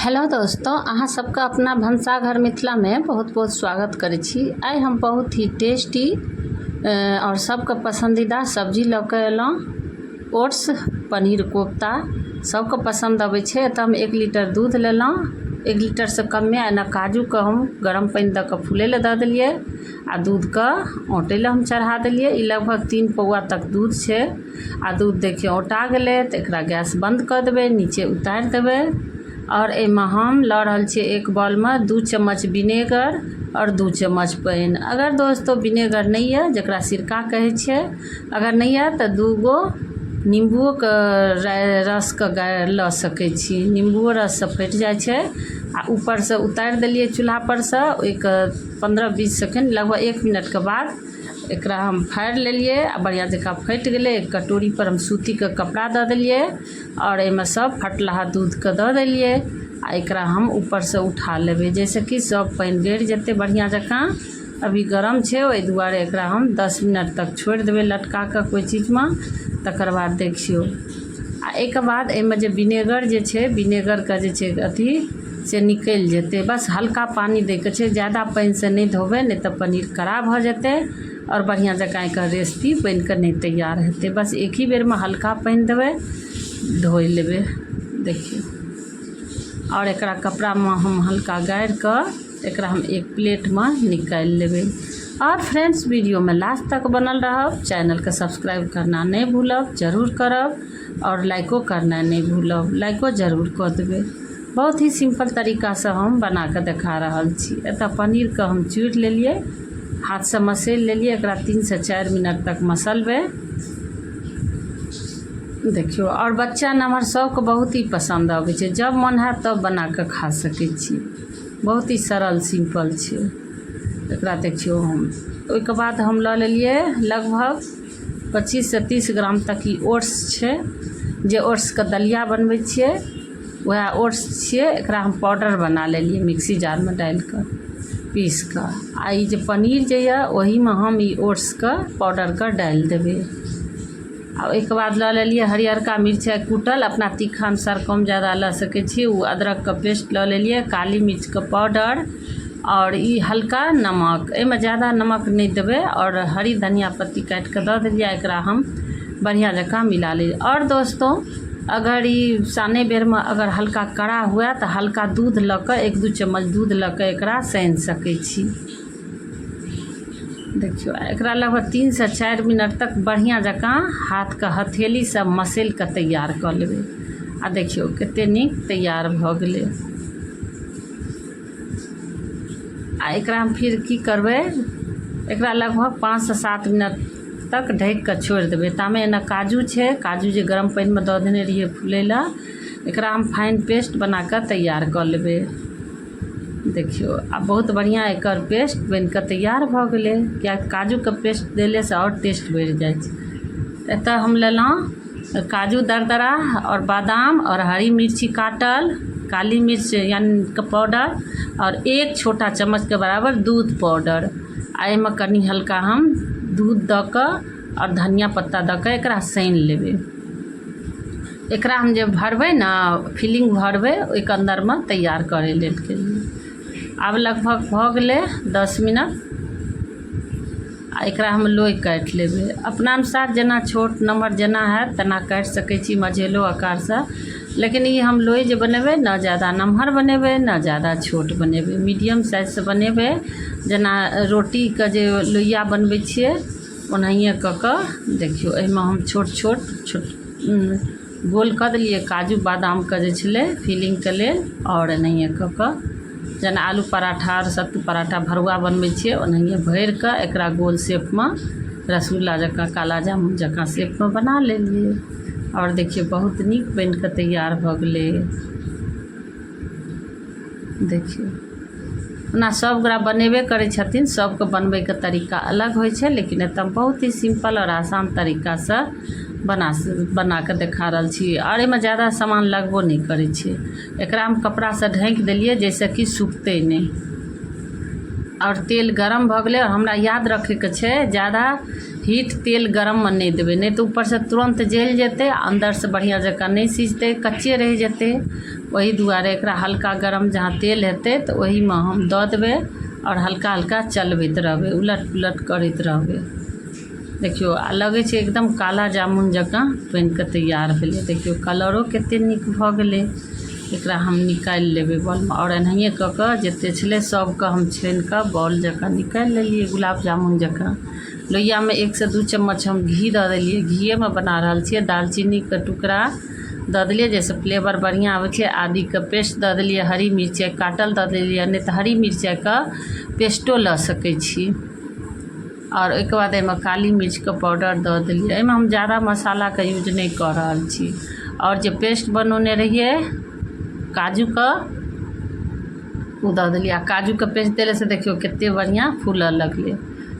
Hello दोस्तों, अहाँ सबके अपना भनसाघर मिथिलामे बहुत बहुत स्वागत करै छी। आइ हम बहुत ही टेस्टी आओर सबके पसन्दीदा सब्जी लऽ कऽ एलहुँ, ओट्स पनीर कोफ्ता। सबके पसन्द अबै छै। एतऽ हम 1 लीटर दूध लेलहुँ, 1 लीटरसँ कमे। एना काजूके हम गरम पानि दऽ कऽ फूलै लए दऽ देलियै आ दूधके औंटै लए हम चढ़ा देलियै। ई लगभग 3 पौआ तक दूध छै आ दूध देखियौ औंटा गेलै, तऽ एकरा गैस बन्द कऽ देबै, नीचे उतारि देबै। आओर एहिमे हम लऽ रहल छियै एक बॉलमे 2 चम्मच विनेगर आओर 2 चम्मच पानि। अगर दोस्तो विनेगर नहि यऽ, जकरा सिरका कहै छियै, अगर नहि यऽ तऽ 2 गो नीम्बुओके रसके गाड़ि लऽ सकै छी, नीम्बुओ रससँ फटि जाइ छै। आ ऊपरसँ उतारि देलियै चूल्हापर सँ, ओहिके 15-20 सेकेण्ड, लगभग 1 मिनटके बाद एकरा हम फाड़ि लेलियै आ बढ़िआँ जकाँ फटि गेलै। एक कटोरीपर हम सूतीके कपड़ा दऽ देलियै आओर एहिमे सब फटलाहा दूधके दऽ देलियै आ एकरा हम ऊपरसँ उठा लेबै, जाहिसँ कि सब पानि गड़ि जेतै बढ़िआँ जकाँ। अभी गरम छै, ओहि दुआरे एकरा हम 10 मिनट तक छोड़ि देबै लटका कऽ कोइ चीजमे। तकर बाद देखियौ, आ एहिके बाद एहिमे जे विनेगर जे छै, विनेगरके जे छै अथी से निकलि जेतै। बस हल्का पानि दैके छै, ज्यादा पानिसँ नहि धोबै, नहि तऽ पनीर कड़ा भऽ जेतै आओर बढ़िआँ जकाँ एकर रेसिपी बनि कऽ नहि तैयार हेतै। बस एक ही बेरमे हल्का पानि देबै, धोइ लेबै। देखियौ, आओर एकरा कपड़ामे हम हल्का गाड़ि कऽ एकरा हम एक प्लेटमे निकालि लेबै। आओर फ्रेंड्स, वीडियोमे लास्ट तक बनल रहब, चैनलके सब्सक्राइब करना नहि भूलब, जरूर करब, आओर लाइको करनाइ नहि भूलब, लाइको जरूर कऽ देबै। बहुत ही सिम्पल तरीकासँ हम बना कऽ देखा रहल छी। एतऽ पनीरके हम चूरि लेलियै, हाथसँ मसैल लेलियै। एकरा 3 से 4 मिनट तक मसलबै। देखियौ, आओर बच्चा नमहर सबके बहुत ही पसन्द अबै छै। जब मन हैत तब बना कऽ खा सकै छी। बहुत ही सरल सिम्पल छै। एकरा देखियौ, हम ओहिके बाद हम लऽ लेलियै लगभग 25 से 30 ग्राम तक ई ओट्स छै। जे ओट्सके दलिया बनबै छियै, वएह ओट्स छियै। एकरा हम पाउडर बना लेलियै मिक्सी जारमे डालि कऽ, पीस कऽ। आ ई जे पनीर जे यऽ, ओहिमे हम ई ओट्सके पाउडरके डालि देबै। आ ओहिके बाद लऽ लेलियै हरियरका मिरचाइ कूटल, अपना तीखा अनुसार कम जादा लऽ सकै छी ओ। अदरकके पेस्ट लऽ लेलियै, काली मिर्चके पाउडर आओर ई हल्का नमक, एहिमे जादा नमक नहि देबै। आओर हरी धनिया पत्ती काटि कऽ दऽ देलियै। एकरा हम बढ़िआँ जकाँ मिला लेलियै। आओर दोस्तो, अगर ई सानै बेरमे अगर हल्का कड़ा हुए तऽ हल्का दूध लऽ कऽ, 1-2 चम्मच दूध लऽ कऽ एकरा सानि सकै छी। देखियौ, एकरा लगभग 3 से 4 मिनट तक बढ़िआँ जकाँ हाथके हथेलीसँ मसैल कऽ तैयार कऽ लेबै। आ देखियौ, कते नीक तैयार भऽ गेलै। आ एकरा हम फिर की करबै? एकरा लगभग 5 से 7 मिनट तक ढकि कऽ छोड़ि देबै। तामे एना काजू छै, काजू जे गरम पानिमे दऽ देने रहियै फूलै लए, एकरा हम फाइन पेस्ट बना कऽ तैयार कऽ लेबै। देखियौ, आब बहुत बढ़िआँ एकर पेस्ट बनि कऽ तैयार भऽ गेलै, किएकि काजूके पेस्ट देलेसँ आओर टेस्ट बढ़ि जाइ छै। एतऽ हम लेलहुँ काजू दरदरा आओर बादाम आओर हरी मिर्ची काटल, काली मिर्च यानि के पाउडर आओर एक छोटा चम्मचके बराबर दूध पाउडर। आ एहिमे कनि हल्का हम दूध दऽ कऽ आओर धनिया पत्ता दऽ कऽ एकरा सानि लेबै। एकरा हम जे भरबै ने, फिलिंग भरबै ओहिके अन्दरमे तैयार करै लेल के लिए। आब लगभग भऽ गेलै 10 मिनट आ एकरा हम लोइ काटि लेबै। अपना अनुसार जेना छोट नमहर जेना हैत तेना काटि सकै छी, मझेलो आकारसँ। लेकिन ई हम लोइ जे बनेबै, ने ज्यादा नमहर बनेबै, ने ज्यादा छोट बनेबै, मीडियम साइजसँ बनेबै। जेना रोटीके जे लोइआ बनबै छियै, ओनाहिए कऽ कऽ। देखियौ, एहिमे हम छोट छोट छोट गोल कऽ देलियै काजू बादामके जे छलै फिलिंगके लेल। आओर एनाहिए कऽ कऽ, जेना आलू पराठा आओर सत्तू पराठा भरुआ बनबै छियै, ओनाहिए भरि कऽ एकरा गोल शेपमे रसगुल्ला जकाँ, काला जामुन जकाँ शेपमे बना लेलियै। आओर देखियौ, बहुत नीक बनि कऽ तैयार भऽ गेलै। देखियौ, ओना सभगोरा बनेबे करै छथिन, सभके बनबैके तरीका अलग होइ छै, लेकिन एतऽ बहुत ही सिम्पल आओर आसान तरीकासँ बना बना कऽ देखा रहल छी। आओर एहिमे ज्यादा सामान लगबो नहि करै छै। एकरा हम कपड़ासँ ढाँकि देलियै, जाहिसँ कि सुखतै नहि। आओर तेल गरम भऽ गेलै। आओर हमरा याद रखैके छै, ज्यादा हीट तेल गरममे नहि देबै, नहि तऽ ऊपरसँ तुरन्त जलि जेतै आ अन्दरसँ बढ़िआँ जकाँ नहि सिझतै, कच्चे रहि जेतै। ओहि दुआरे एकरा हल्का गरम जहाँ तेल हेतै तऽ ओहिमे हम दऽ देबै आओर हल्का हल्का चलबैत रहबै, उलट पुलट करैत रहबै। देखियौ, आ लगै छै एकदम काला जामुन जकाँ बनि कऽ तैयार भेलै। देखियौ, कलरो कते नीक भऽ गेलै। एकरा हम निकालि लेबै बॉलमे आओर एनाहिए कऽ कऽ जते छलै सबके हम छानि कऽ बॉल जकाँ निकालि लेलियै, गुलाब जामुन जकाँ। लोहियामे 1 सँ 2 चम्मच हम घी दऽ देलियै। घीएमे बना रहल छियै। दालचीनीके टुकड़ा दऽ देलियै, जाहिसँ फ्लेवर बढ़िआँ आबै छै। आदीके पेस्ट दऽ देलियै, हरी मिरचाइ काटल दऽ देलियै, नहि तऽ हरी मिरचाइके पेस्टो लऽ सकै छी। आओर ओहिके बाद एहिमे काली मिर्चके पाउडर दऽ देलियै। एहिमे हम ज्यादा मसालाके यूज नहि कऽ रहल छी। आओर जे पेस्ट बनौने रहियै काजूके, ओ दऽ देलियै। आ काजूके पेस्ट देलासँ देखियौ कतेक बढ़िआँ फूलऽ लगलै।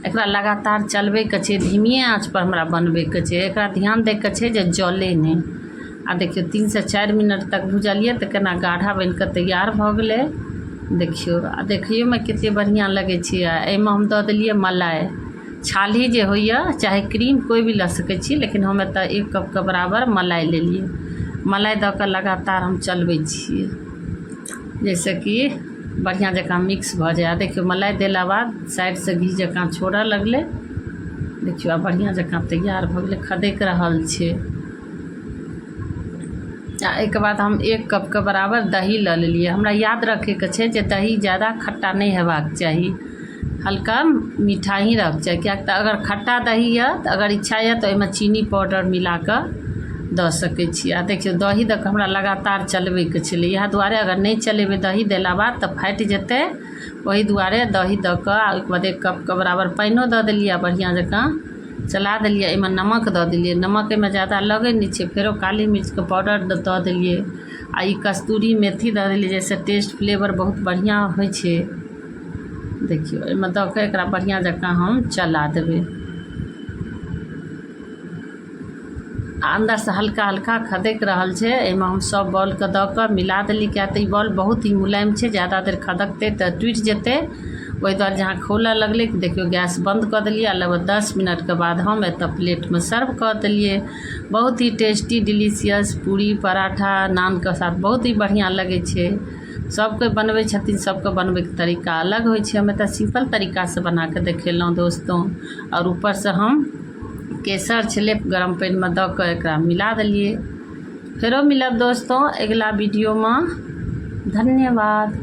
एकरा लगातार चलबैके छै, धीमिए आँचपर हमरा बनबैके छै। एकरा ध्यान दैके छै जे जले नहि। आ देखियौ, 3 सँ 4 मिनट तक भुजलियै तऽ केना गाढ़ा बनि कऽ तैयार भऽ गेलै। देखियौ, आ देखैयोमे कतेक बढ़िआँ लगै छै। आ एहिमे हम दऽ देलियै मलाइ, छाली जे होइए, चाहे क्रीम, कोइ भी लऽ सकै छी, लेकिन हम एतऽ 1 कपके बराबर मलाइ लेलियै। मलाइ दऽ कऽ लगातार हम चलबै छियै, जाहिसँ कि बढ़िआँ जकाँ मिक्स भऽ जाय। देखियौ, मलाइ देला बाद साइडसँ घी जकाँ छोड़ऽ लगलै। देखियौ, आब बढ़िआँ जकाँ तैयार भऽ गेलै, खदकि रहल छै। आ एहिके बाद हम 1 कपके बराबर दही लऽ लेलियै। हमरा याद रखैके छै जे दही ज्यादा खट्टा नहि हेबाक चाही, हल्का मीठा ही रहक चाही, किएक तऽ अगर खट्टा दही यऽ तऽ अगर इच्छा यऽ तऽ ओहिमे चीनी पाउडर मिला कऽ दऽ सकै छी। आ देखियौ, दही दऽ कऽ हमरा लगातार चलबैके छलै। इएह दुआरे अगर नहि चलेबै दही देला बाद तऽ फाटि जेतै। ओहि दुआरे दही दऽ कऽ आ ओहिके बाद 1 कपके बराबर पानिओ दऽ देलियै आ बढ़िआँ जकाँ चला देलियै। एहिमे नमक दऽ देलियै। नमक एहिमे ज्यादा लगै नहि छै। फेरो काली मिर्चके पाउडर दऽ देलियै आ ई कस्तूरी मेथी दऽ देलियै, जाहिसँ टेस्ट फ्लेवर बहुत बढ़िआँ होइ छै। देखियौ, एहिमे दऽ कऽ एकरा बढ़िआँ जकाँ हम चला देबै। आ अन्दरसँ हल्का हल्का खदकि रहल छै। एहिमे हम सब बॉलके दऽ कऽ मिला देलियै, किएक तऽ ई बॉल बहुत ही मुलायम छै, ज्यादा देर खदकतै तऽ टूटि जेतै। ओहि दुआरे जहाँ खौलऽ लगलै, देखियौ, गैस बन्द कऽ देलियै आ लगभग 10 मिनटके बाद हम एतऽ प्लेटमे सर्व कऽ देलियै। बहुत ही टेस्टी, डिलीशियस। पूरी, पराठा, नानके साथ बहुत ही बढ़िआँ लगै छै। सभ कोइ बनबै छथिन, सभके बनबैके तरीका अलग होइ छै। हम एतऽ सिम्पल तरीकासँ बना कऽ देखेलहुँ दोस्तो। आओर ऊपरसँ हम केसर छलै, गरम पानिमे दऽ कऽ एकरा मिला देलियै। फेरो मिलब दोस्तो अगिला वीडियोमे। धन्यवाद।